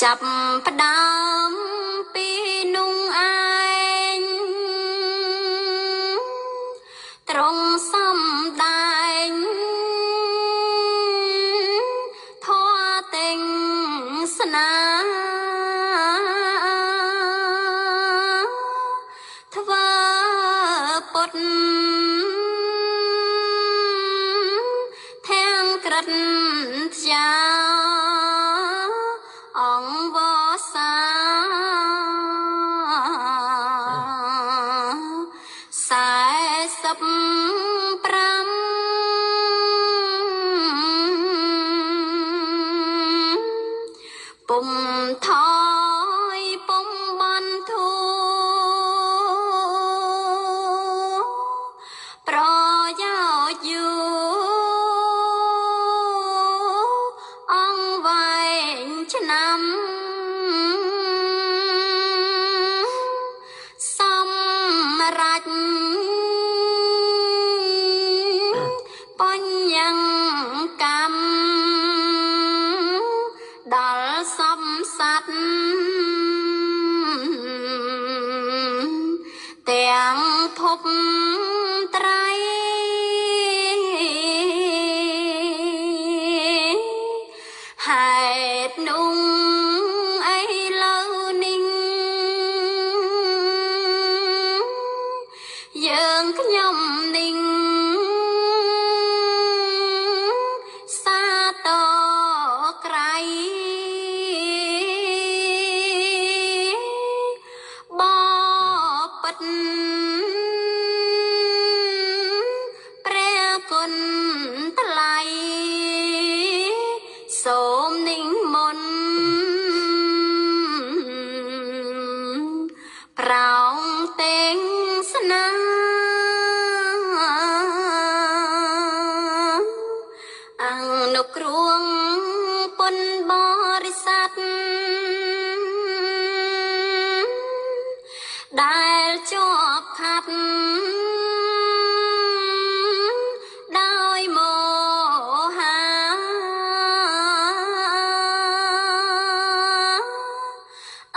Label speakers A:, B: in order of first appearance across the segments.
A: ចាប់ផ្ដើមពីនោះឯងត្រង់សំដែងធម៌ទេសនាធ្វើពុទ្ធទាំងក្រិតជាអង្គវសា45ពុំថយពុំបន្ធូប្រយោជន៍យូរអង្គវែងឆ្នាំសម្រាប់បញ្ញកម្មដល់សំសត្វទាំងភពត្រៃហេតុនោះអីឡូវនេះយើងខ្ញុំនេះសាទរក្រៃបបិទ្ធព្រះគុណថ្លៃសូមនិមន្តប្រោងទេសនាអនុគ្រោះពុនបរិស័ទដែលជាប់ខាត់ដោយមោហា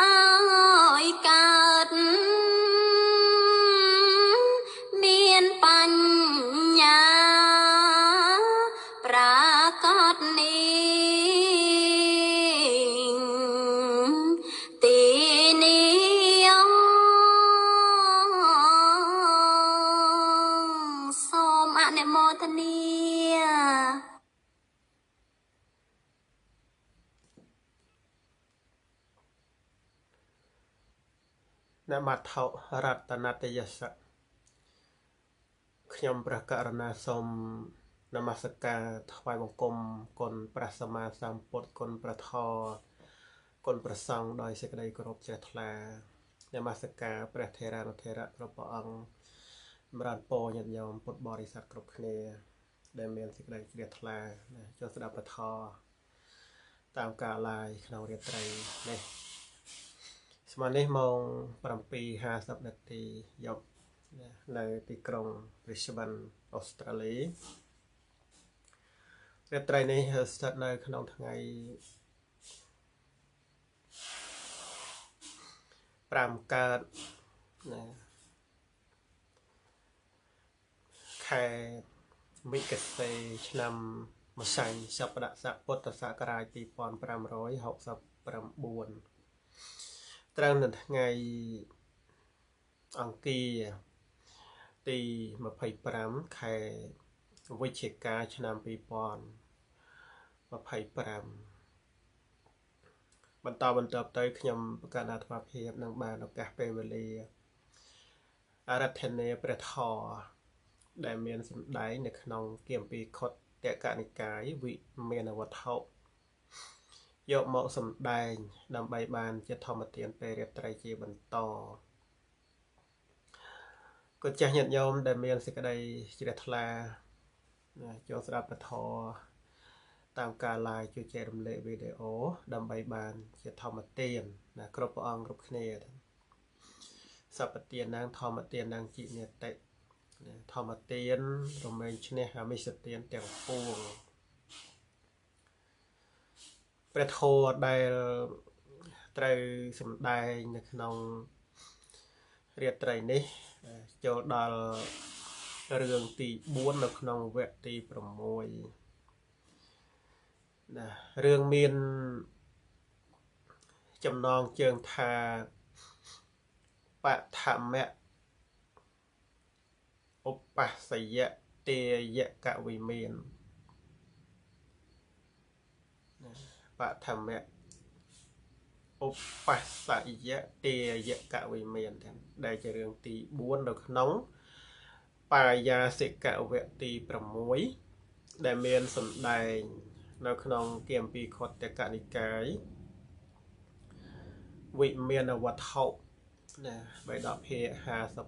A: ឲ្យកើតមានបញ្ញាប្រាកដនេះទីនេះសូមអនុមោទនា
B: នមត្ថរតនតយសៈខ្ញុំព្រះករុណាសូមនមស្ការថ្វាយបង្គំគុណព្រះសម្មាសម្ពុទ្ធគុណព្រះធម៌គុណព្រះសង្ឃដោយសេចក្តីគោរពជ្រះថ្លានមស្ការព្រះថេរានុថេរៈគ្រប់ព្រះអង្គចម្រើនពរញាតិញោមពុទ្ធបរិស័ទគ្រប់គ្នាដែលមានសេចក្តីជ្រះថ្លាចូលស្ដាប់ព្រះធម៌តាមការឡាយក្នុងរាត្រីនេះស្មាននេះម៉ោង 7:50 នាទីយប់នៅទីក្រុង Brisbane អូស្ត្រាលីរាត្រីនេះស្ថិតនៅក្នុងថ្ងៃ5កើតណាខែមិគសេឆ្នាំម្សាញ់សប្តាស័កពុទ្ធសករាជ2569ត្រូវនៅថ្ងៃអង្គារទី25ខែវិច្ឆិកាឆ្នាំ2025បន្តបន្ទាប់ទៅខ្ញុំប្រកាសអាត្មាភាពនឹងបានឱកាសពេលវេលាអារាធនាព្រះធម៌ដែលមានសម្ដែងនៅក្នុងគម្ពីរខុទ្ទកនិកាយវិមានវត្ថុយកមកសម្ដែងដើម្បីបានជាធម្មទានពេលរាត្រីជាបន្តក៏ចាស់ញាតិញោមដែលមានសេចក្តីជ្រះថ្លាចូលស្ដាប់ព្រះធម៌តាមការឡាយជួយចែករំលែកវីដេអូដើម្បីបានជាធម្មទានណាគ្រប់ព្រះអង្គគ្រប់គ្នាសព្វទាននាងធម្មទាននាងជីនិតិធម្មទានរមែងឈ្នះអមិសទានទាំងពួងព្រះធម៌ដែល ត្រូវសម្ដែងនៅក្នុងរាត្រីនេះចូលដល់រឿងទី4នៅក្នុងវគ្គទី6ណារឿងមានចំណងជើងថាបឋមៈឧបស្សយទាយកវិមានបឋមៈឧបស្សយទាយកវិមានដែលជារឿងទី4នៅក្នុងបាយាសិកវគ្គទី6ដែលមានសម្ដែងនៅក្នុងគម្ពីរខុទ្ទកនិកាយវិមានវត្ថុណាបិដកភាគ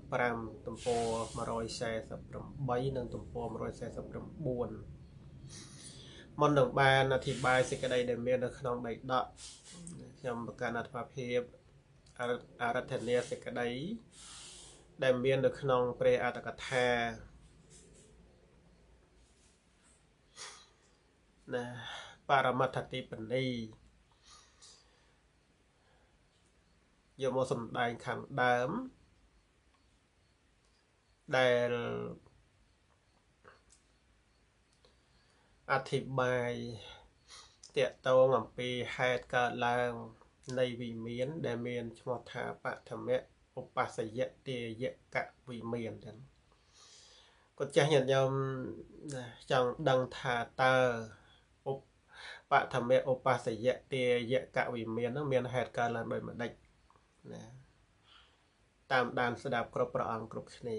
B: 55ទំព័រ148និងទំព័រ149មុននឹងបានអធិប្បាយសេចក្តីដែលមាននៅក្នុងបិដកខ្ញុំប្រកាសអត្ថភាពអារាធនាសេចក្តីដែលមាននៅក្នុងព្រះអត្ថកថាណាបរមត្ថទីបនីយកមកសម្ដែងខាងដើមដែលអធិប្បាយទាក់ទងអំពីហេតុកើតឡើងនៃវិមានដែលមានឈ្មោះថាបឋមៈឧបស្សយទាយកវិមានចឹងគាត់ចាស់ញាតិញោមចង់ដឹងថាតើឧបឋមៈឧបស្សយទាយកវិមានហ្នឹងមានហេតុកើតឡើងដោយម្ដេចណាតាមដានស្ដាប់គ្រប់ព្រះអង្គគ្រប់គ្នា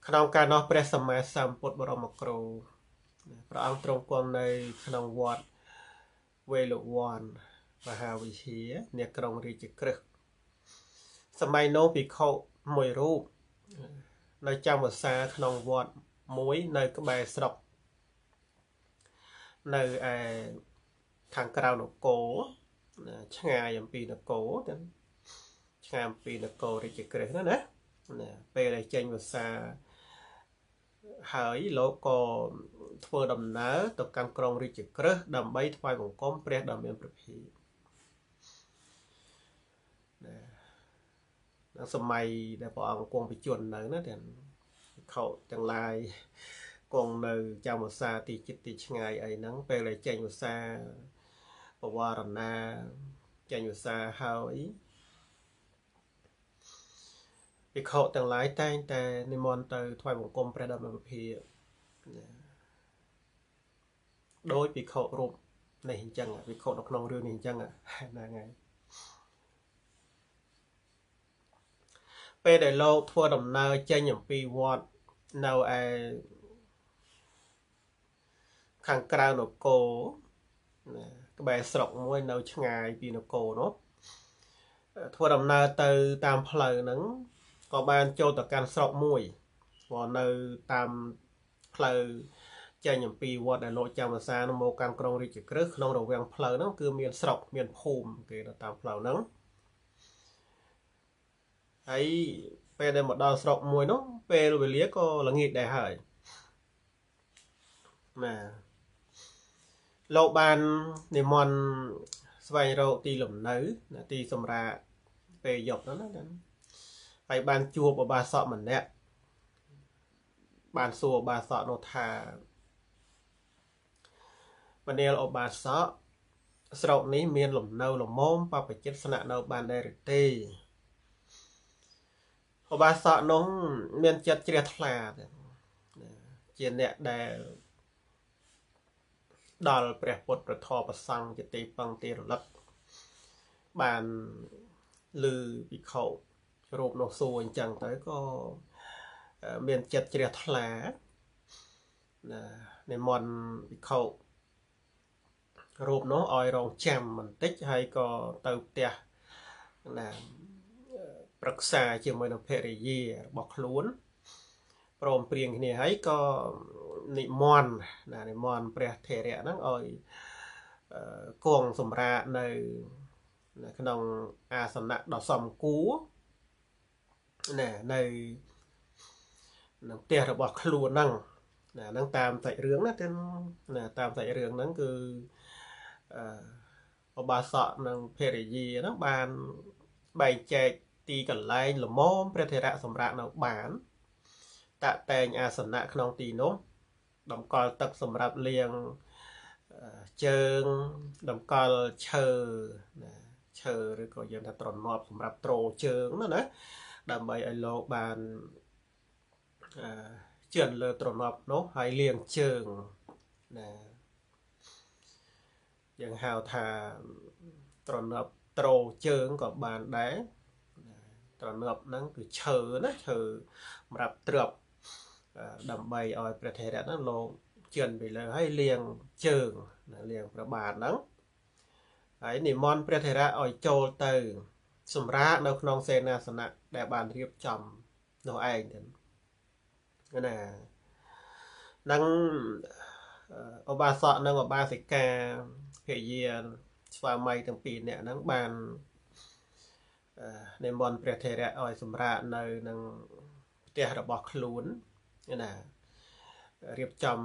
B: ក្នុងកាលនោះព្រះសម្មាសម្ពុទ្ធបរមគ្រូព្រះអង្គទ្រង់គង់នៅក្នុងវត្តវេលវ័នមហាវិហារនាក្រុងរាជក្រឹសសម័យនោះភិក្ខុមួយរូបនៅចាំវស្សាក្នុងវត្តមួយនៅក្បែរស្រុកនៅឯខាងក្រៅនគរឆ្ងាយអំពីនគរទាំងឆ្ងាយអំពីនគររាជក្រឹសណាណាពេលដែលចេញវស្សាហើយលោកក៏ធ្វើដំណើរទៅកាន់ក្រុងរាជក្រឹសដើម្បីថ្វាយបង្គំព្រះដ៏មានព្រះភិក្ខណាសម័យដែលព្រះអង្គគង់បញ្ជននៅណាទាំងភិក្ខុទាំងឡាយគង់នៅចាំវស្សាទីជិតទីឆ្ងាយអីហ្នឹងពេលដែលចេញវស្សាបវរណាចេញវស្សាហើយភិក្ខុទាំងឡាយតែងតែនិមន្តទៅថ្វាយបង្គំព្រះដ៏មានព្រះភិក្ខដោយភិក្ខុរូបនេះអញ្ចឹងភិក្ខុនៅក្នុងរឿងនេះអញ្ចឹងហ្នឹងហើយពេលដែលលោកធ្វើដំណើរចេញអំពីវត្តនៅឯខាងក្រៅនគរក្បែរស្រុកមួយនៅឆ្ងាយពីនគរនោះធ្វើដំណើរទៅតាមផ្លូវហ្នឹងក៏បានចូលទៅកាន់ស្រុកមួយព្រោះនៅតាមផ្លូវចេញអំពីវត្តដែលលោកចាំវស្សានោះមកកាន់ក្រុងរាជក្រឹសក្នុងរវាងផ្លូវហ្នឹងគឺមានស្រុកមានភូមិគេនៅតាមផ្លូវហ្នឹងហើយពេលដែលមកដល់ស្រុកមួយនោះពេលវេលាក៏ល្ងាចដែរហើយណាលោកបាននិមន្តស្វែងរកទីលំនៅទីសម្រាកពេលយប់ហ្នឹងណាហើយបានជួបឧបាសកម្នាក់បានសួរឧបាសកនោះថាមនាលឧបាសកស្រុកនេះមានលំនៅល្មមបព្វជិតស្នាក់នៅបានដែរឬទេឧបាសកនោះមានចិត្តជ្រះថ្លាជាអ្នកដែលដល់ព្រះពុទ្ធព្រះធម៌ព្រះសង្ឃជាទីពឹងទីរលឹកបានឮភិក្ខុរូបនោះសួរអញ្ចឹងទៅក៏មានចិត្តជ្រះថ្លាណានិមន្តភិក្ខុរូបនោះឲ្យរងចាំបន្តិចហើយក៏ទៅផ្ទះណាប្រឹក្សាជាមួយនឹងភរិយារបស់ខ្លួនព្រមព្រៀងគ្នាហើយក៏និមន្តណានិមន្តព្រះថេរៈហ្នឹងឲ្យគង់សម្រាកនៅក្នុងអាសនៈដ៏សមគួរណានៅក្នុងផ្ទះរបស់ខ្លួនហ្នឹង ណាហ្នឹងតាមសាច់រឿងណាទាំងណាតាមសាច់រឿងហ្នឹងគឺអឺឧបាសកនិងភរិយាហ្នឹងបានបែងចែកទីកន្លែងល្មមព្រះថេរៈសម្រាប់នៅបានតាក់តែងអាសនៈក្នុងទីនោះតម្កល់ទឹកសម្រាប់លាងជើងតម្កល់ឈើណាឈើឬក៏យើងថាត្រណប់សម្រាប់ទ្រជើងណាណាដើម្បីឲ្យលោកបានជឿនលើត្រណប់នោះហើយលាងជើងណាយើងហៅថាត្រណប់ទ្រជើងក៏បានដែរត្រណប់ហ្នឹងគឺឈើណាឈើសម្រាប់ទ្រាប់ដើម្បីឲ្យព្រះថេរៈហ្នឹងលោកជឿនពីលើហើយលាងជើងណាលាងព្រះបាទហ្នឹងហើយនិមន្តព្រះថេរៈឲ្យចូលទៅសម្រាកនៅក្នុងសេនាសនៈដែលបានរៀបចំនោះឯងទៅណានឹងឧបាសកនិងឧបាសិកាភរិយាស្វាមីទាំងពីរនាក់ហ្នឹងបាននិមន្តព្រះថេរៈឲ្យសម្រាកនៅនឹងផ្ទះរបស់ខ្លួនណារៀបចំ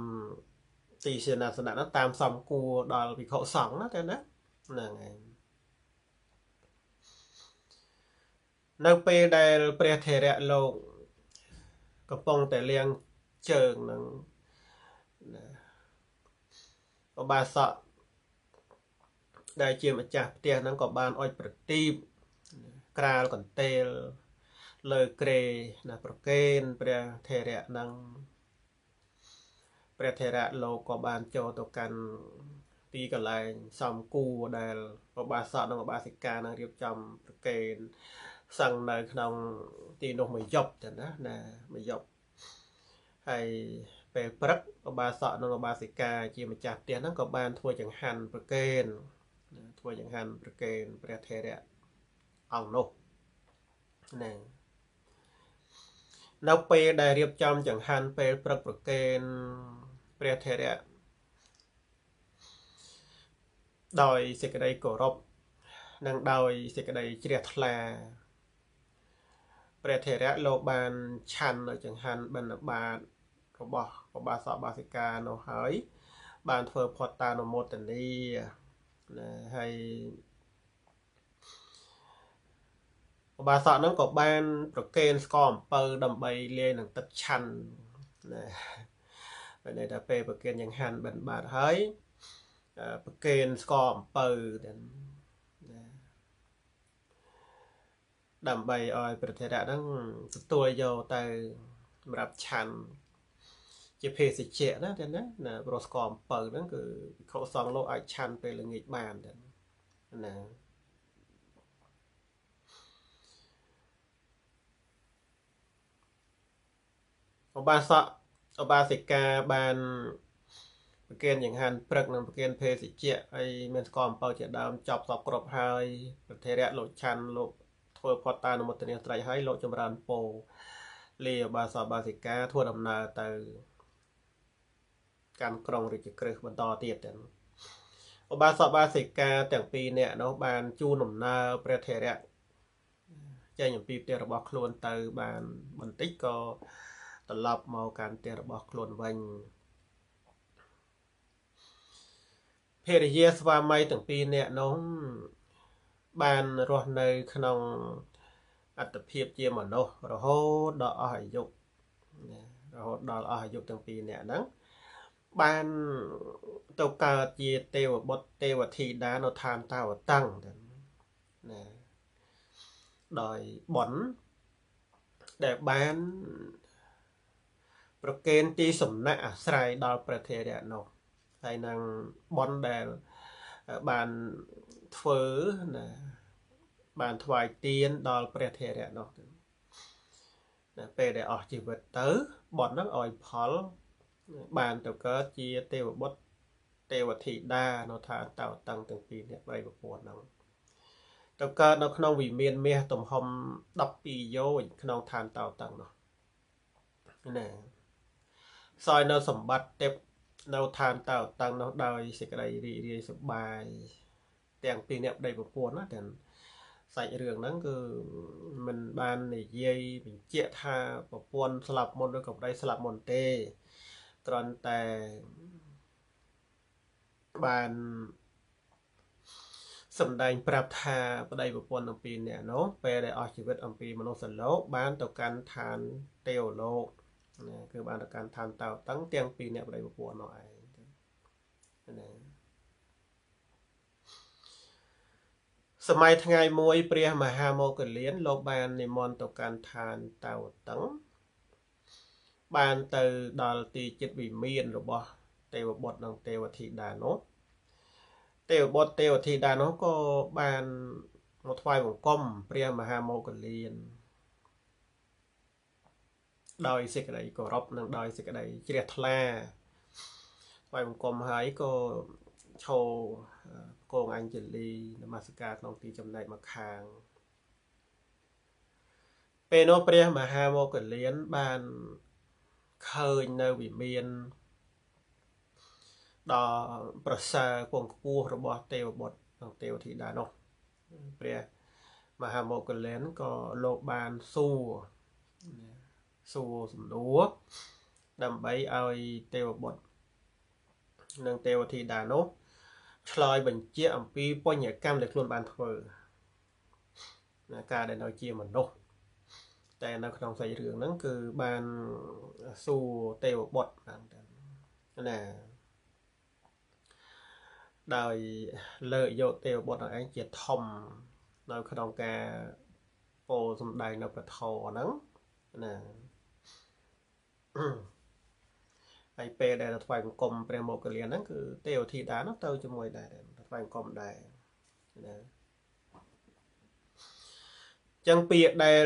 B: ទីសេនាសនៈហ្នឹងតាមសំគួរដល់ភិក្ខុសង្ឃណាតែណាហ្នឹងហើយនៅពេលដែលព្រះថេរៈលោកកំពុងតែលាងជើងនឹងណាឧបាសកដែលជាម្ចាស់ផ្ទះហ្នឹងក៏បានអុជប្រទីបក្រាលកន្ទេលលើគ្រែណាប្រគេនព្រះថេរៈហ្នឹងព្រះថេរៈលោកក៏បានចូលទៅកាន់ទីកន្លែងសំគួរដែលឧបាសកនិងឧបាសិកានឹងរៀបចំប្រគេនសឹងនៅក្នុងទីនោះមួយយប់ទៅណាណាមួយយប់ហើយពេលព្រឹកឧបាសកនិងឧបាសិកាជាម្ចាស់ផ្ទះហ្នឹងក៏បានធ្វើចង្ហាន់ប្រគេនធ្វើចង្ហាន់ប្រគេនព្រះថេរៈអង្គនោះណានៅពេលដែលរៀបចំចង្ហាន់ពេលព្រឹកប្រគេនព្រះថេរៈដោយសេចក្តីគោរពនិងដោយសេចក្តីជ្រះថ្លាព្រះថេរៈលោកបានឆាន់នៅចង្ហាន់បិណ្ឌបាតរបស់ឧបាសកបាសិកានោះហើយបានធ្វើភត្តានុមោទនីណាហើយឧបាសកហ្នឹងក៏បានប្រគេនស្ករអំពៅដើម្បីលាយនឹងទឹកឆាន់ណាពេលនេះដល់ពេលប្រគេនចង្ហាន់បិណ្ឌបាតហើយប្រគេនស្ករអំពៅណាដើម្បីឲ្យព្រះថេរៈហ្នឹងទទួលយកទៅសម្រាប់ឆាន់ជាភេសជ្ជៈណាទេណាណាព្រោះស្ករអំពៅហ្នឹងគឺភិក្ខុសង្ឃលោកអាចឆាន់ពេលល្ងាចបានទេណាឧបាសកឧបាសិកាបានប្រគេនចង្ហាន់ព្រឹកនិងប្រគេនភេសជ្ជៈហើយមានស្ករអំពៅជាដើមចប់សពគ្រប់ហើយព្រះថេរៈលោកឆាន់លោកធ្វើភត្តានុមោទនាស្រេចហើយលោកចម្រើនពោលាឧបាសកឧបាសិកាធ្វើដំណើរទៅកាន់ក្រុងរាជក្រឹសបន្តទៀតទាំងឧបាសកឧបាសិកាទាំងពីរនាក់នោះបានជូនដំណើរព្រះថេរៈចេញអំពីផ្ទះរបស់ខ្លួនទៅបានបន្តិចក៏ត្រឡប់មកកាន់ផ្ទះរបស់ខ្លួនវិញភរិយាស្វាមីទាំងពីរនាក់នោះបានរស់នៅក្នុងអត្តភាពជាមនុស្សរហូតដល់អស់អាយុរហូតដល់អស់អាយុទាំងពីរនាក់ហ្នឹងបានទៅកើតជាទេវបុត្រទេវធីតានៅឋានតាវតាំងណាដោយបុណ្យដែលបានប្រគេនទីសំណាក់អាស្រ័យដល់ព្រះថេរៈនោះហើយនឹងបុណ្យដែលបានធ្វើណាបានថ្វាយទានដល់ព្រះថេរៈនោះណាពេលដែលអស់ជីវិតទៅបុណ្យហ្នឹងឲ្យផលបានទៅកើតជាទេវបុត្រទេវធីតានៅឋានតាវតាំងទាំងពីរនាក់ប្តីប្រពន្ធហ្នឹងទៅកើតនៅក្នុងវិមានមាសទំហំ12យោជន៍ក្នុងឋានតាវតាំងនោះណាសោយនៅសម្បត្តិទេពនៅឋានតាវតាំងនោះដោយសេចក្តីរីករាយសប្បាយទាំងពីរនាក់ប្តីប្រពន្ធណាទាំងសាច់រឿងហ្នឹងគឺមិនបាននិយាយបញ្ជាក់ថាប្រពន្ធស្លាប់មុនឬក៏ប្តីស្លាប់មុនទេ គ្រាន់តែបានសម្ដែងប្រាប់ថាប្តីប្រពន្ធទាំងពីរនាក់នោះពេលដែលអស់ជីវិតអំពីមនុស្សលោកបានទៅកាន់ឋានទេវលោកណាគឺបានទៅកាន់ឋានតៅតឹងទាំងពីរនាក់ប្តីប្រពន្ធនោះឯងណាសម័យថ្ងៃមួយព្រះមហាមោគលានលោកបាននិមន្តទៅកាន់ឋានតៅតឹងបានទៅដល់ទីចិត្តវិមានរបស់ទេវបុត្រនិងទេវធីតានោះទេវបុត្រទេវធីតានោះក៏បានមកថ្វាយបង្គំព្រះមហាមោគលានដោយសេចក្តីគោរពនិងដោយសេចក្តីជ្រះថ្លាថ្វាយបង្គំហើយក៏ឈរគងអញ្ជលីនមស្ការក្នុងទីចំណែកមកខាងពេលនោះព្រះមហាមោគលានបានឃើញនៅវិមានដ៏ប្រសើរគង់ខ្ពស់របស់ទេវបុត្រនិងទេវធីតានោះព្រះមហាមោគលានក៏លោកបានសួរសំណួរដើម្បីឲ្យទេវបុត្រនិងទេវធីតានោះឆ្លើយបញ្ជាក់អំពីបញ្ញកម្មដែលខ្លួនបានធ្វើណាការដែលនៅជាមនុស្សតែនៅក្នុងសាច់រឿងហ្នឹងគឺបានសួរទេវបុត្រហ្នឹងណាដោយលើកយកទេវបុត្រឯងជាធំនៅក្នុងការពោលសម្ដែងនៅព្រះធម៌ហ្នឹងណាហើយពេលដែលថ្វាយបង្គំព្រះមោគលានហ្នឹងគឺទេវធីតានោះទៅជាមួយដែរថ្វាយបង្គំដែរណាចឹងពាក្យដែល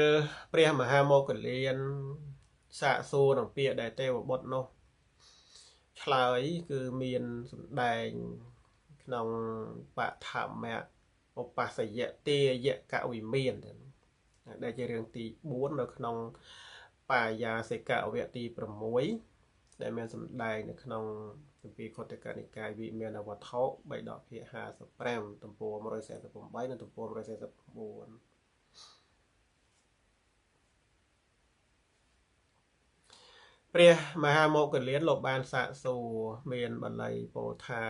B: ព្រះមហាមោគលានសាកសួរនឹងពាក្យដែលទេវបុត្រនោះឆ្លើយគឺមានសម្ដែងក្នុងបឋមៈឧបសយទាយកវិមានដែលជារឿងទី4នៅក្នុងបាយាសិកវគ្គទី6ដែលមានសម្ដែងនៅក្នុងគម្ពីរខុទ្ទកនិកាយវិមានវត្ថុ3ដកភាគ55ទំព័រ148និងទំព័រ149ព្រះមហាមោគលានលោកបានសាកសួរមានបាលីពោលថា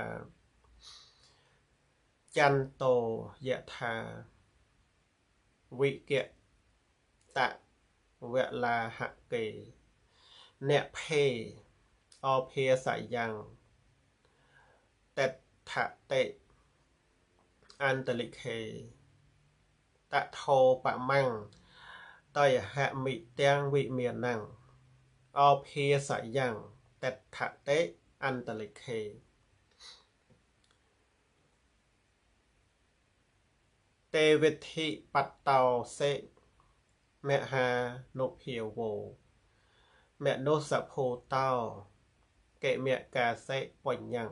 B: ចន្ទោយថាវិគតវលាហកេអ្នកភេអភាសយ៉ាងតថតិអន្តលិខេតថោបមੰតយហមិទាំងវិមានណੰអភាសយ៉ាងតថតិអន្តលិខេទេវិធិបតោសិមហានុភាវោមនុស្សភូតោកេមកាសិបញ្ញੰ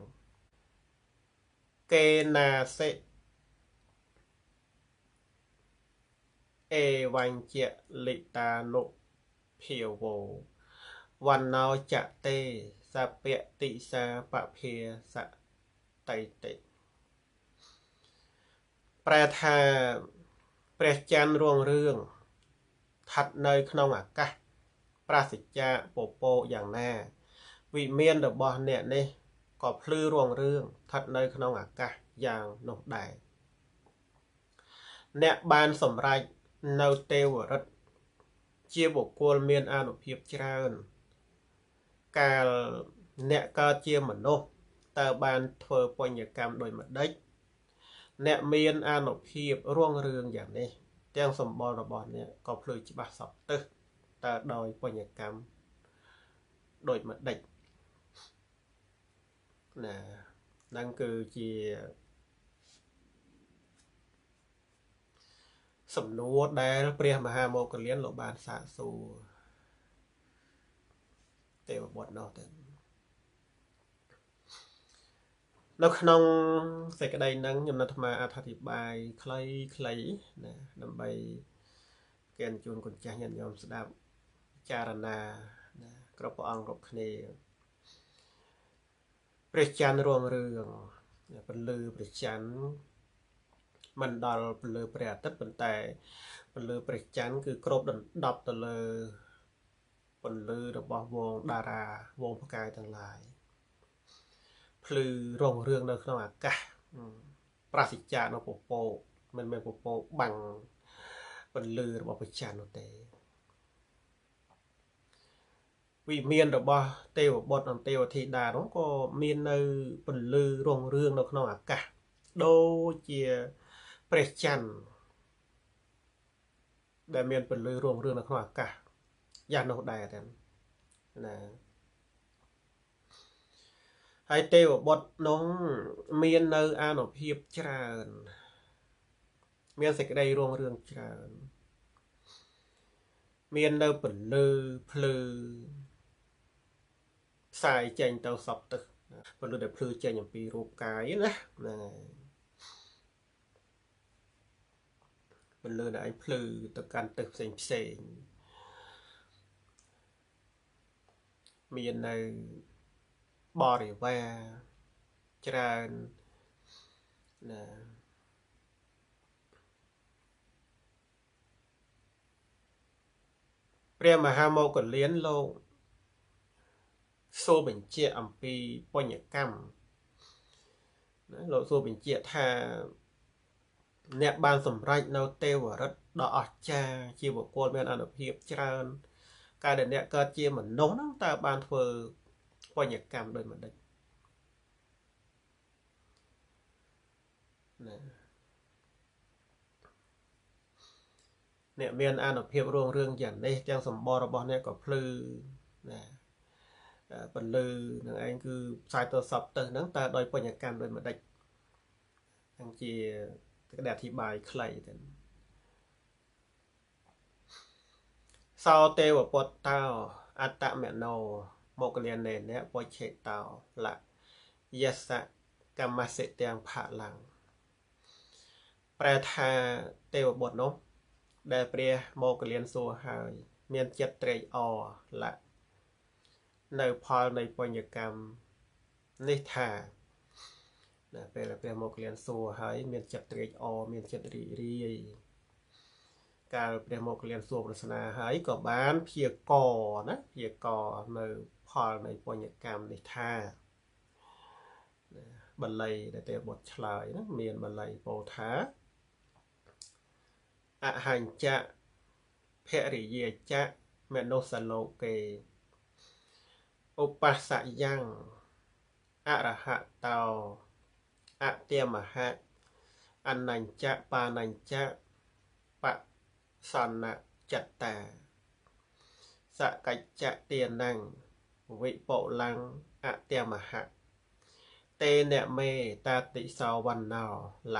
B: កេណាសិអេវញ្ចលិតានុភាវោវណ្ណោចតេសពតិសាពភាសតៃតិប្រែថាព្រះច័ន្ទរុងរឿងស្ថិតនៅក្នុងអាកាសប្រាសចាកពពកយ៉ាងណាវិមានរបស់អ្នកនេះក៏ភ្លឺរុងរឿងស្ថិតនៅក្នុងអាកាសយ៉ាងនោះដែរអ្នកបានសម្រេចនៅទេវរិទ្ធជាបុគ្គលមានអានុភាពច្រើនកាលអ្នកកើតជាមនុស្សតើបានធ្វើបញ្ញកម្មដោយម្ដេចអ្នកមានអានុភាពរុងរឿងយ៉ាងនេះទាំងសម្បុររបស់អ្នកក៏ភ្លឺច្បាស់សពទិសតើដោយបញ្ញកម្មដោយម្ដេចណាហ្នឹងគឺជាសំណួរដែលព្រះមហាមោគលានលោកបានសាកសួរទេវបុត្រនោះទៅនៅក្នុងសេចក្តីហ្នឹងខ្ញុំនៅអាត្មាអធិប្បាយខ្លីៗណាដើម្បីគេអញ្ជូនកូនចាស់ញាតិញោមស្ដាប់ពិចារណាណាគ្រប់ព្រះអង្គគ្រប់គ្នាព្រះច័ន្ទរុងរឿងពន្លឺព្រះច័ន្ទមិនដល់ពន្លឺព្រះអាទិត្យប៉ុន្តែពន្លឺព្រះច័ន្ទគឺគ្របដណ្ដប់ទៅលើ ពន្លឺរបស់វងតារាវងផ្កាយទាំងឡាយភ្លឺរុងរឿងនៅក្នុងអាកាសប្រសិជ្ជៈនៅពពកមិនមែនពពកបាំងពន្លឺរបស់ព្រះច័ន្ទនោះទេវិមានរបស់ទេវបុត្រនិងទេវធីតានោះក៏មាននៅពន្លឺរុងរឿងនៅក្នុងអាកាសដូចជាព្រះច័ន្ទដែលមានពន្លឺរុងរឿងនៅក្នុងអាកាសយ៉ាងនោះដែរទាំងណាហើយទេវបុត្រនោះមាននៅអានុភាពច្រើនមានសេចក្តីរុងរឿងច្រើនមាននៅពន្លឺភ្លឺផ្សាយចេញទៅសពទឹកពន្លឺដែលភ្លឺចេញអំពីរូបកាយណាហ្នឹងហើយពន្លឺដែលឯងភ្លឺទៅកាន់ទឹកផ្សេងផ្សេងមាននៅបរិវារច្រើនណាព្រះមហាមោគលានលោកសូបញ្ជាក់អំពីបញ្ញកម្មណាលោកសូបញ្ជាក់ថាអ្នកបានសម្រេចនៅទេវរិទ្ធដ៏អស្ចារ្យជាបុគ្គលមានអានុភាពច្រើនកាលដែលអ្នកកើតជាមនុស្សហ្នឹងតើបានធ្វើបញ្ញកម្មដោយម្ដេចណាអ្នកមានអានុភាពរុងរឿងយ៉ាងនេះទាំងសម្បររបស់អ្នកក៏ភ្លឺណាពន្លឺនឹងឯងគឺផ្សាយទៅសពទៅហ្នឹងតើដោយបញ្ញកម្មដោយម្ដេចហ្នឹងជាក្តីអធិប្បាយខ្លីទៅសោទេវពុទ្ធោអត្តមនោមកលានេនៈបច្ឆេតោលយសកម្មសិទាំងផលាំងប្រែថាទេវបុត្រនោះដែលព្រះមកលានសួរហើយមានចិត្តត្រេកអរលនៅផលនៃបញ្ញកម្មនេះថាណាពេលព្រះមកលានសួរហើយមានចិត្តត្រេកអរមានចិត្តរីករាយកាលព្រះមកលានសួរប្រស្នាហើយក៏បានព្យាករណាព្យាករនៅផលនៃបញ្ញកម្មនេះថាបាលីដែលទេវបុត្រឆ្លើយណាមានបាលីពោលថាអហញ្ចៈភរិយាចៈមនុស្សលោកេឧបសយ៉ាងអរហតោអតិមហៈអនញ្ចៈបានញ្ចៈបសនចតាសកច្ចៈទានੰវិបុលੰអតិមហៈតេនមេតាតិសោវណ្ណោល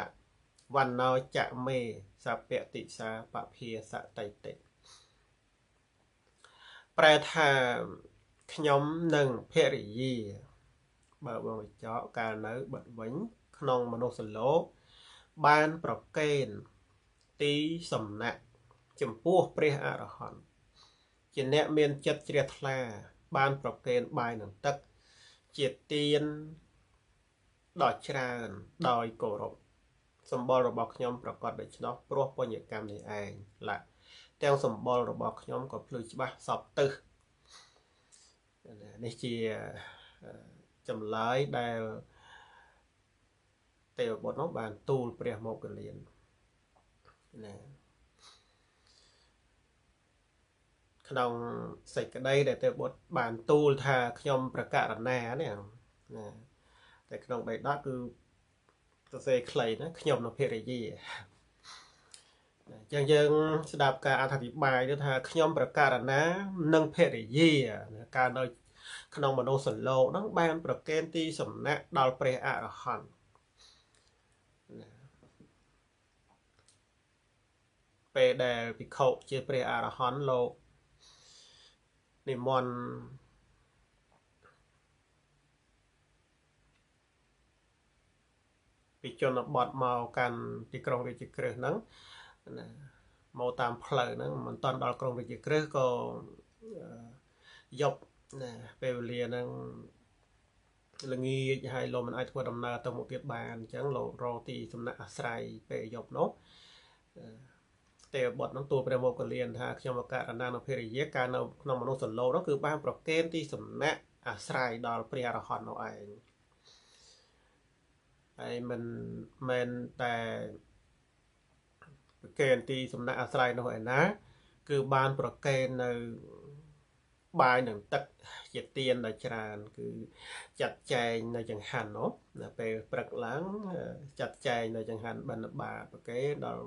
B: វណ្ណោចមេសពតិសាពភាសតិតិប្រែថាខ្ញុំនិងភរិយាបើបងកញ្ចក់កាលនៅបិទវិញក្នុងមនុស្សលោកបានប្រកេនទីសំណាក់ចំពោះព្រះអរហន្តជាអ្នកមានចិត្តជ្រះថ្លាបានប្រកេនបាយនឹងទឹកជាទានដ៏ច្រើនដោយគោរពសម្បុររបស់ខ្ញុំប្រកាសដូច្នោះព្រោះបញ្ញកម្មនេះឯងឡាទាំងសម្បុររបស់ខ្ញុំក៏ភ្លឺច្បាស់សពទិសនេះជាចម្លើយដែលទេវបុត្រនោះបានទូលព្រះមោគលានណាក្នុងសេចក្តីដែលទេវបុត្របានទូលថាខ្ញុំប្រកាសណានេះណាតែក្នុងបៃដកគឺសរសេរខ្លីណាខ្ញុំនិងភរិយាអញ្ចឹងយើងស្ដាប់ការអធិប្បាយទៅថាខ្ញុំប្រកាសណានិងភរិយាកាលនៅក្នុងមនុស្សលោកហ្នឹងបានប្រកេនទីសំណាក់ដល់ព្រះអរហន្តពេលដែលភិក្ខុជាព្រះអរហន្តលោកនិមន្តពីជនបទមកកាន់ទីក្រុងរាជក្រឹសហ្នឹងណាមកតាមផ្លូវហ្នឹងមិនតាន់ដល់ក្រុងរាជក្រឹសក៏យប់ណាពេលវេលាហ្នឹងល្ងាចហើយលោកមិនអាចធ្វើដំណើរទៅមុខទៀតបានអញ្ចឹងលោករកទីសំណាក់អាស្រ័យពេលយប់នោះ ទេវបុត្រនោះទូលព្រះមោគលានថាខ្ញុំអករណានុភរិយាការនៅក្នុងមនុស្សលោកនោះគឺបានប្រគេនទីសំណាក់អាស្រ័យដល់ព្រះអរហន្តនោះឯងហើយមិនមែនតែប្រគេនទីសំណាក់អាស្រ័យនោះឯណាគឺបានប្រគេននៅបាយនឹងទឹកជាទានដ៏ច្រើនគឺចាត់ចែងនៅចង្ហាន់នោះនៅពេលព្រឹកឡើងចាត់ចែងនៅចង្ហាន់បិណ្ឌបាតប្រគេនដល់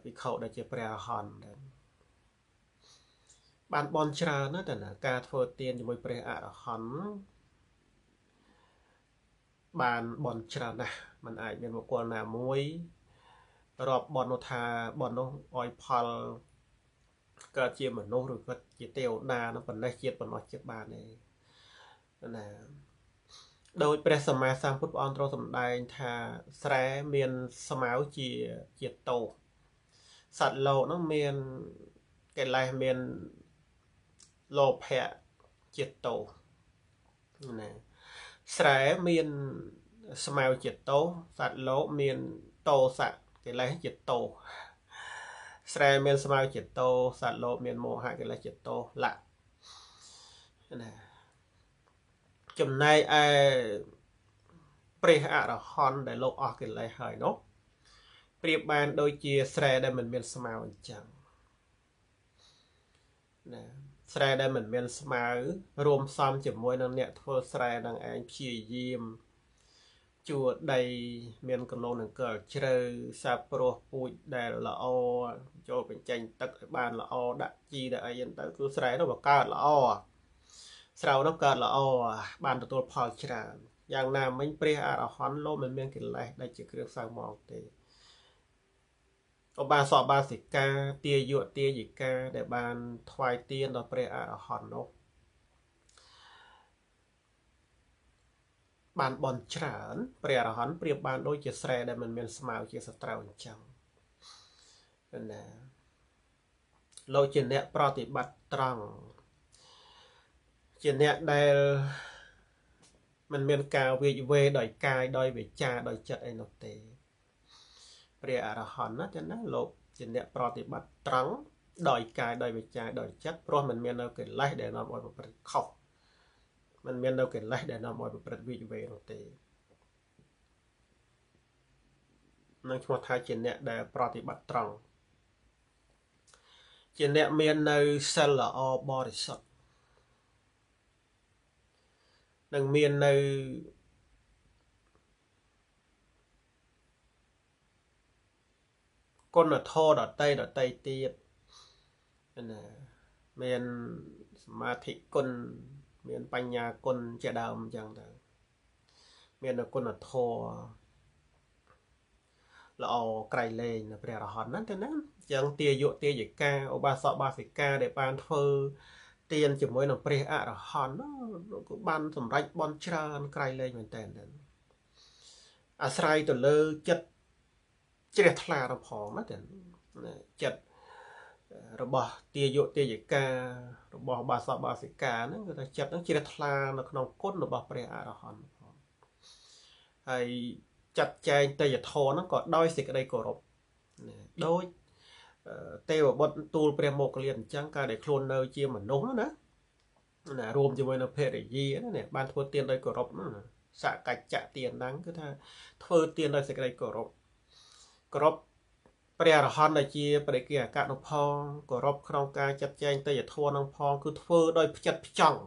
B: ភិក្ខុដែលជាព្រះអរហន្តបានបន់ច្រើនណាស់តែណាការធ្វើទានជាមួយព្រះអរហន្តបានបន់ច្រើនណាស់มันអាចមានបុគ្គលណាមួយរាប់បន់នោះថាបន់នោះឲ្យផលកើតជាមនុស្សឬក៏ជាទេវតានោះប៉ុណ្ណេះជាតិប៉ុណ្ណោះជាតិបានទេណាដោយព្រះសម្មាសម្ពុទ្ធព្រះអង្គទ្រង់សម្ដែងថាស្រែមានស្មៅជាតោសត្វលោកនោះមានកិលេសមានលោភៈជាតោណាស្រែមានស្មៅជាតោសត្វលោកមានតោសៈកិលេសជាតោស្រែមានស្មៅជាតោសត្វលោកមានមោហៈកិលេសជាតោលៈណាចំណែកឯព្រះអរហន្តដែលលោកអស់កិលេសហើយនោះប្រៀបបានដូចជាស្រែដែលមិនមានស្មៅអញ្ចឹងណាស្រែដែលមិនមានស្មៅរួមផ្សំជាមួយនឹងអ្នកធ្វើស្រែនឹងឯងព្យាយាមជួរដីមានកលូនអង្គលជ្រៅសាព្រោះពូជដែលល្អចូលបញ្ចេញទឹកឲ្យបានល្អដាក់ជីដាក់អីហ្នឹងទៅគឺស្រែនោះវាកើតល្អស្រូវនោះកើតល្អបានទទួលផលច្រើនយ៉ាងណាមិញព្រះអរហន្តលោកមិនមានកិលេសដែលជាគ្រឿងសៅមងទេឧបាសកបាសិកាទាយុទាយិកាដែលបានថ្វាយទានដល់ព្រះអរហន្តនោះបានបន់ច្រើនព្រះអរហន្តប្រៀបបានដូចជាស្រែដែលមិនមានស្មៅជាសត្រូវអញ្ចឹងណាលោកជាអ្នកប្រតិបត្តិត្រង់ជាអ្នកដែលមិនមានការវេចវេដោយកាយដោយវាចាដោយចិត្តអីនោះទេព្រះអរហន្តណាចាណាលោកជាអ្នកប្រតិបត្តិត្រង់ដោយកាយដោយវាចាដោយចិត្តព្រោះមិនមាននៅកិលេសដែលនាំឲ្យប្រព្រឹត្តខុសមិនមាននៅកិលេសដែលនាំឲ្យប្រព្រឹត្តវិវេនោះទេនឹងឈ្មោះថាជាអ្នកដែលប្រតិបត្តិត្រង់ជាអ្នកមាននៅសិលល្អបរិសុទ្ធនឹងមាននៅគុណធម៌ដតីទៀតណាមានសមាធិគុណមានបញ្ញាគុណជាដើមអញ្ចឹងទៅមានគុណធម៌ល្អក្រៃលែងនៅព្រះអរហន្តហ្នឹងទៅណាអញ្ចឹងទាយុទាយិកាឧបាសកបាសិកាដែលបានធ្វើទានជាមួយនឹងព្រះអរហន្តគឺបានសម្រេចបន់ច្រើនក្រៃលែងមែនតើអាស្រ័យទៅលើចិត្តជ្រះថ្លារផងណាទៅចិត្តរបស់ទាយុទាយិការបស់បាសកបាសិកាហ្នឹងគឺថាចិត្តហ្នឹងជ្រះថ្លានៅក្នុងគុណរបស់ព្រះអរហន្តផងហើយចាត់ចែងទេយធម៌ហ្នឹងក៏ដោយសេចក្តីគោរពដូចទេវបុត្រទូលព្រះមោគលានអញ្ចឹងការដែលខ្លួននៅជាមនុស្សណាណារួមជាមួយនៅភរិយាណាបានធ្វើទានដោយគោរពសកច្ចៈទានហ្នឹងគឺថាធ្វើទានដោយសេចក្តីគោរពគោរពព្រះអរហន្តដែលជាព្រះគាអកនុផងគោរពក្នុងការចាត់ចែងទេយធម៌នឹងផងគឺធ្វើដោយផ្ចិតផ្ចង់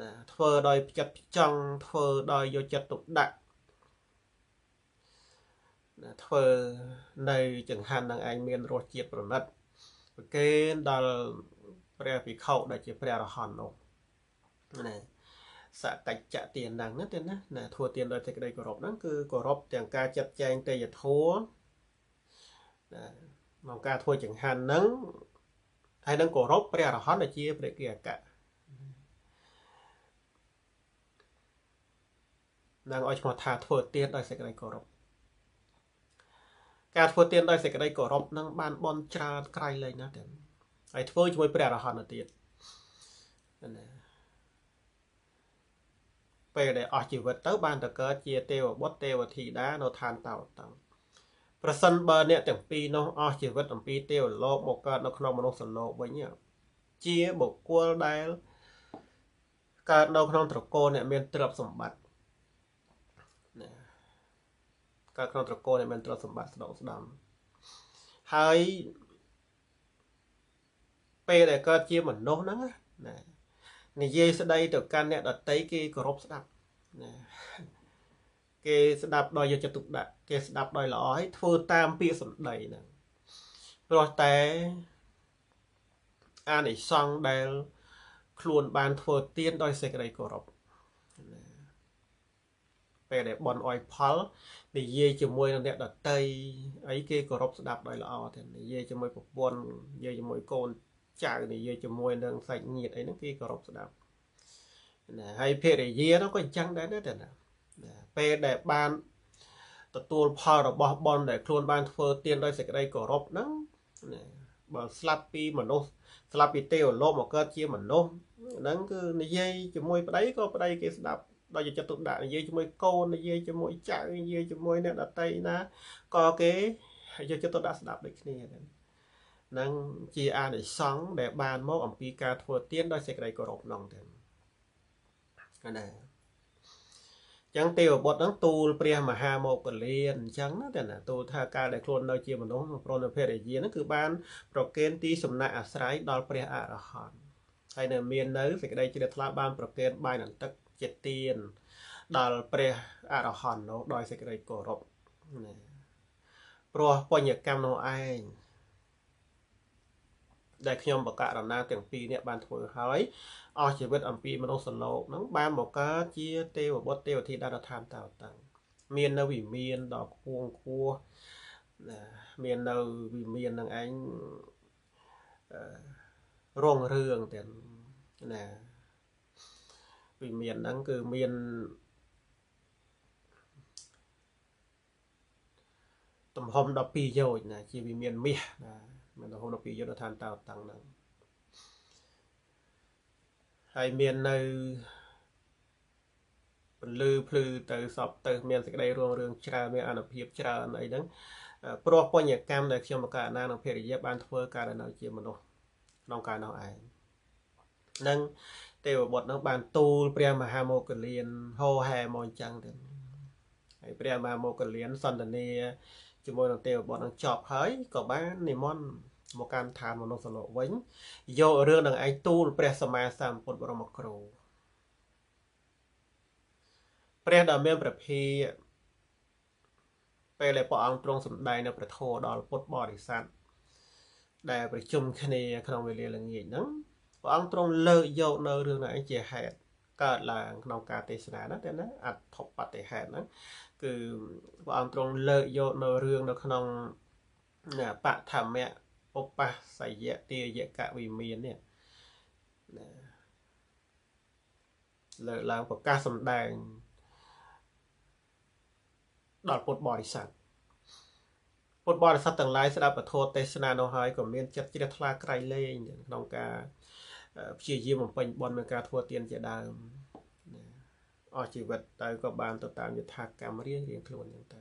B: ណាធ្វើដោយផ្ចិតផ្ចង់ធ្វើដោយយកចិត្តទុកដាក់ណាធ្វើនៅចង្ហាន់នឹងឯងមានរសជាតិប្រណិតប្រគេនដល់ព្រះភិក្ខុដែលជាព្រះអរហន្តនោះណាសកច្ចៈទានហ្នឹងណាទេណាណាធ្វើទានដោយសេចក្តីគោរពហ្នឹងគឺគោរពទាំងការចាត់ចែងទេយធម៌ណាក្នុងការធ្វើចង្ហាន់ហ្នឹងហើយនឹងគោរពព្រះអរហន្តដែលជាព្រះគាអកៈនឹងឲ្យឈ្មោះថាធ្វើទានដោយសេចក្តីគោរពការធ្វើទានដោយសេចក្តីគោរពនឹងបានបន់ច្រើនក្រៃលែងណាស់ទេហើយធ្វើជាមួយព្រះអរហន្តទៀតណាពេលដែលអស់ជីវិតទៅបានទៅកើតជាទេវបុត្រទេវធីតានៅឋានតោតឹង ប្រសិនបើអ្នកទាំងពីរនោះអស់ជីវិតអំពីទេវលោកមកកើតនៅក្នុងមនុស្សលោកវិញជាបុគ្គលដែលកើតនៅក្នុងត្រកូលអ្នកមានទ្រព្យសម្បត្តិណាកើតក្នុងត្រកូលអ្នកមានទ្រព្យសម្បត្តិស្ដុកស្ដំហើយពេលដែលកើតជាមនុស្សហ្នឹងណានិយាយស្ដីទៅកាន់អ្នកដតីគេគោរពស្ដាប់ណាគេស្ដាប់ដោយយកចិត្តទុកដាក់គេស្ដាប់ដោយល្អហើយធ្វើតាមពាក្យសម្ដីហ្នឹងព្រោះតែអានិសង្សដែលខ្លួនបានធ្វើទានដោយសេចក្តីគោរពណាពេលដែលបន់អោយផលនិយាយជាមួយនឹងអ្នកដតីអីគេគោរពស្ដាប់ដោយល្អទេនិយាយជាមួយប្រពន្ធនិយាយជាមួយកូនចៅនិយាយជាមួយនឹងសាច់ញាតិអីហ្នឹងគេគោរពស្ដាប់ណាហើយភរិយានោះក៏អញ្ចឹងដែរណាណាពេលដែលបានទទួលផលរបស់បុណ្យដែលខ្លួនបានធ្វើទានដោយសេចក្តីគោរពហ្នឹងណាបើស្លាប់ពីមនុស្សស្លាប់ពីទេវលោកមកកើតជាមនុស្សហ្នឹងគឺនិយាយជាមួយប្តីក៏ប្តីគេស្ដាប់ដោយយកចិត្តទុកដាក់និយាយជាមួយកូននិយាយជាមួយចៅនិយាយជាមួយអ្នកដតីណាក៏គេយកចិត្តទុកដាក់ស្ដាប់ដូចគ្នាដែរហ្នឹងជាអានិសង្សដែលបានមកអំពីការធ្វើទានដោយសេចក្តីគោរពហ្នឹងទេណាចឹងទេវបុត្រហ្នឹងទូលព្រះមហាមោគលានអញ្ចឹងណាតែណាទូលថាការដែលខ្លួននៅជាមនុស្សប្រណិភរិយាហ្នឹងគឺបានប្រគេនទីសំណាក់អាស្រ័យដល់ព្រះអរហន្តហើយនៅមាននៅសេចក្តីជ្រះថ្លាបានប្រគេនបាយនិងទឹកជាទានដល់ព្រះអរហន្តនោះដោយសេចក្តីគោរពណាព្រោះបញ្ញកម្មនោះឯងដែលខ្ញុំបកករណាទាំងពីរនេះបានធ្វើហើយអស់ជីវិតអំពីមនុស្សលោកហ្នឹងបានមកកើតជាទេវបុត្រទេវធីតារដ្ឋានតតាំងមាននៅវិមានដ៏ខ្ពង់ខ្ពស់ណាមាននៅវិមាននឹងឯងរងរឿងទាំងណាវិមានហ្នឹងគឺមានទំហំ12យោជន៍ណាជាវិមានមាសណាមានទំហំ12យោជន៍ឋានតតាំងហ្នឹងហើយមាននៅពន្លឺភ្លឺទៅសពទៅមានសេចក្តីរុងរឿងច្រើនមានអានុភាពច្រើនអីហ្នឹងព្រោះបញ្ញកម្មដែលខ្ញុំបកករណានិងភរិយាបានធ្វើការនៅជាមនុស្សក្នុងកាលនោះឯងនឹងទេវបុត្រនោះបានទូលព្រះមហាមោគលានហោហែមកអញ្ចឹងទៅហើយព្រះមហាមោគលានសន្ទនាជាមួយនឹងទេវបុត្រនឹងចប់ហើយក៏បាននិមន្តមកកាន់ឋានមនុស្សលោកវិញយករឿងនឹងឯងទូលព្រះសម្មាសម្ពុទ្ធបរមគ្រូព្រះដ៏មានព្រះភិក្ខពេលដែលព្រះអង្គទ្រង់សម្ដែងនៅព្រះធម៌ដល់ពុទ្ធបរិស័ទដែលប្រជុំគ្នាក្នុងវេលាល្ងាចហ្នឹងព្រះអង្គទ្រង់លើកយកនៅរឿងនឹងឯងជាហេតុកើតឡើងក្នុងការទេសនាណាតែណាអត្ថបតិហេតុហ្នឹងគឺព្រះអង្គទ្រង់លើកយកនៅរឿងនៅក្នុងបឋមៈឧបសយទាយកវិមាននេះណាលើកឡើងប្រកាសសម្ដែងដល់ពុទ្ធបរិស័ទពុទ្ធបរិស័ទទាំងឡាយស្ដាប់ពធទេសនានោះហើយក៏មានចិត្តជ្រះថ្លាក្រៃលែងក្នុងការព្យាយាមបំពេញបុណ្យមានការធ្វើទានជាដើមណាអស់ជីវិតទៅក៏បានទៅតាមយថាកម្មរៀងរៀងខ្លួនហ្នឹងទៅ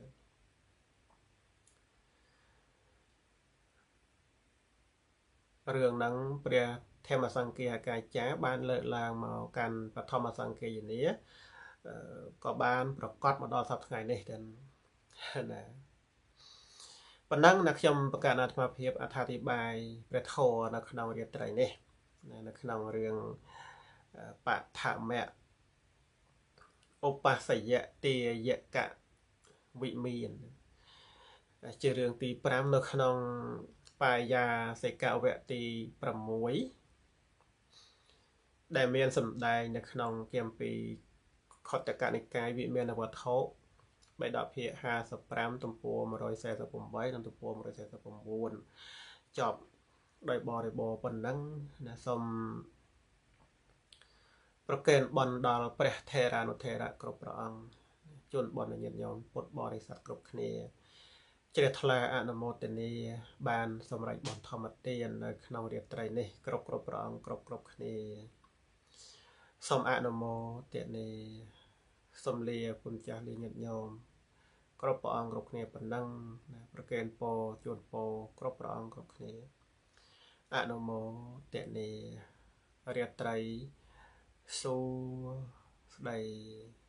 B: រឿងហ្នឹងព្រះធម្មសង្ឃាកាចារ្យបានលើកឡើងមកកាន់បឋមសង្ឃាយនាក៏បានប្រកាសមកដល់សប្តាហ៍ថ្ងៃនេះទៅណាប៉ុណ្ណឹងណាខ្ញុំប្រកាសអាត្មាភាពអត្ថាធិប្បាយព្រះធម៌នៅក្នុងរាត្រីនេះនៅក្នុងរឿងបឋមៈឧបសយទាយកវិមានជារឿងទី5នៅក្នុងបាយាសិកវៈទី6ដែលមានសម្ដែងនៅក្នុងគម្ពីរខុទ្ទកនិកាយវិមានវត្ថុបិដកភាគ55ទំព័រ148និងទំព័រ149ចប់ដោយបរិបូរណ៍ប៉ុណ្ណឹងណាសូមប្រគេនបុណ្យដល់ព្រះថេរានុថេរៈគ្រប់ព្រះអង្គជូនបុណ្យញាតិញោមពុទ្ធបរិស័ទគ្រប់គ្នាជ្រះថ្លាអនុមោទនាបានសម្រេចបុណ្យធម្មទាននៅក្នុងរាត្រីនេះគ្រប់គ្រប់ព្រះអង្គគ្រប់គ្រប់គ្នាសូមអនុមោទនាសូមលាគុណចាស់លាញាតិញោម គ្រប់ព្រះអង្គគ្រប់គ្នាប៉ុណ្ណឹងណា ប្រកេនពរជូនពរគ្រប់ព្រះអង្គគ្រប់គ្នា អនុមោទនា រាត្រីសួស្តី។